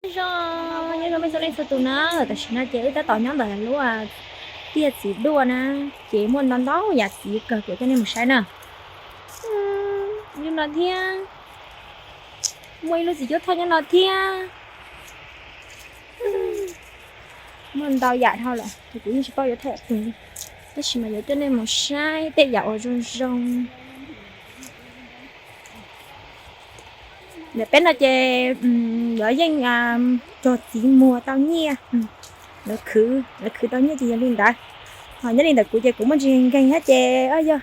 Zoo, nyob zoo peb txhua leej txhua tus na, tam sim no ces wb tab tom nyob ntawm lub tiaj txiv duaj na, ces muaj ntau ntau yam txiv kawg kuv coj nej mus saib na. Ib lub no thiab, muaj ib lub txiv cuab thoj nyob no thiab. Muaj ntau yam dhau lawm, kuv yeej tsis paub yuav thaj yam twg li, tab sis mas yuav coj nej mus saib tej yam uas zoo zoo. Ntawm peb no ces yuav yeej cog txiv muag tau nyiaj, lawv khwv, lawv khwv tau nyiaj ces yog li ntawd. Ho nyob li ntawm kuv ces kuv muaj ntsis nkeeg thiab ces yog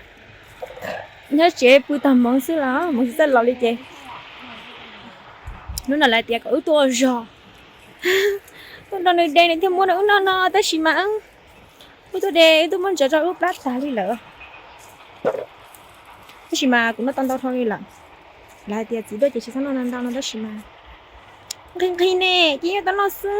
nyob tsev pw tag hmoov xwb los hmoov tsis txawj los li ces hnub no lawv tias kom wb tuaj ua zog, tuaj nrog nws de nws thiaj muab rau wb noj no, tab sis mas wb tuaj de wb twb muab ntsaws rau wb plab tag li lawm. Tab sis mas kuv noj tau ntau dhau li lawm. Lawv hais tias txiv duaj ces tsis txhob noj ntau no tab sis mas nqhis nqhis ne ces yeej tau noj xwb.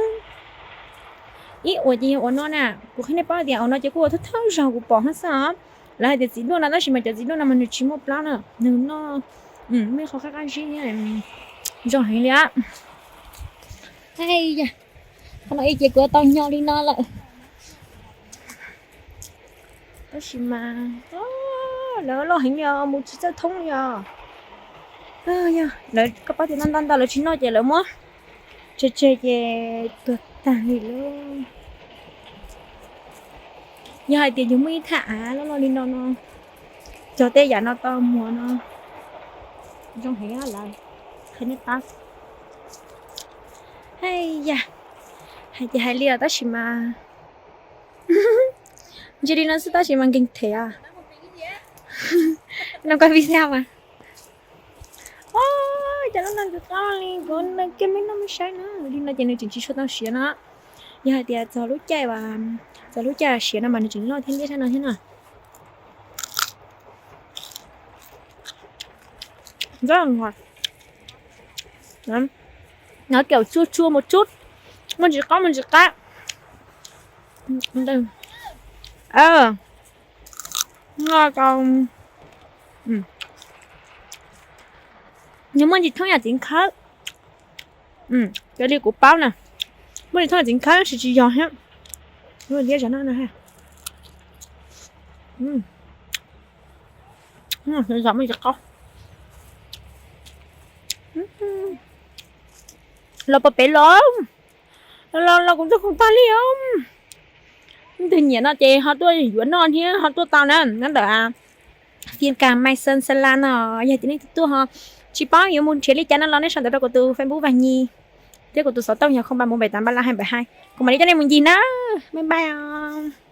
Ib uas ces yog uas no na, kuv qhia nej paub tias uas no ces kuj ua thawj thawj zaug kuv pom no xwb os. Lawv hais tias txiv duaj no tab sis mas cov txiv duaj no mas nws tsis muaj plab na, nws noj me qhov qab qab zib zoo heev li. Qhov no ib ces kuv tau nyo li no lawm. Tab sis mas lawv loj heev li os, mus tsis txawj thoob li os. Lawv koj paub tias ntau ntau ntau lawv tsis noj ces lawv muab tseg tseg ces tuag tag li lauj. Yog hais tias yus muaj ib thaj av loj loj li no no, cog tej yam no tau muag no zoo heev lawm. Qhia nej paub. Hais yam, hais ces hais li os tab sis mas ntsia li no xwb tab sis mas nkeeg them os. No koj video mas. Cov lub no ntxim qab li, kuv noj kiag me noj me saib na, li no ces nws tseem tsis tshua tau siav no. Yog hais tias txog lub caij, txog lub caij siav no mas nws tseem loj thiab liab sab no thiab na. Rất là ngọt. Nó kiểu chua chua một chút, muaj ntsis qaub muaj ntsis qab. Noj tau, nws muaj ntsis thooj yam txiv nkhawb. Raws li kuv paub na, muaj ntsis thooj yam txiv nkhawb tab sis tsis yog thiab. Liab zog no, zog muaj ntsis qaub. Los pom pem los, los los kuv nrog kuv tag li os. Leej twg nyiam no ces ho tuaj yuav noj thiab ho tuaj tau na, nyob ntawm Finca Mai Sơn Sa La no. Yog tias nej tuaj ho tsis paub yuav mus nrhiav li cas no los nej sau ntawv rau kuv tus Facebook Vaj Nyi thiab kuv tus xov tooj yog không ba bốn bảy tám ba la hai bảy hai, kuv mam li coj nej mus ncig na. Bye bye os.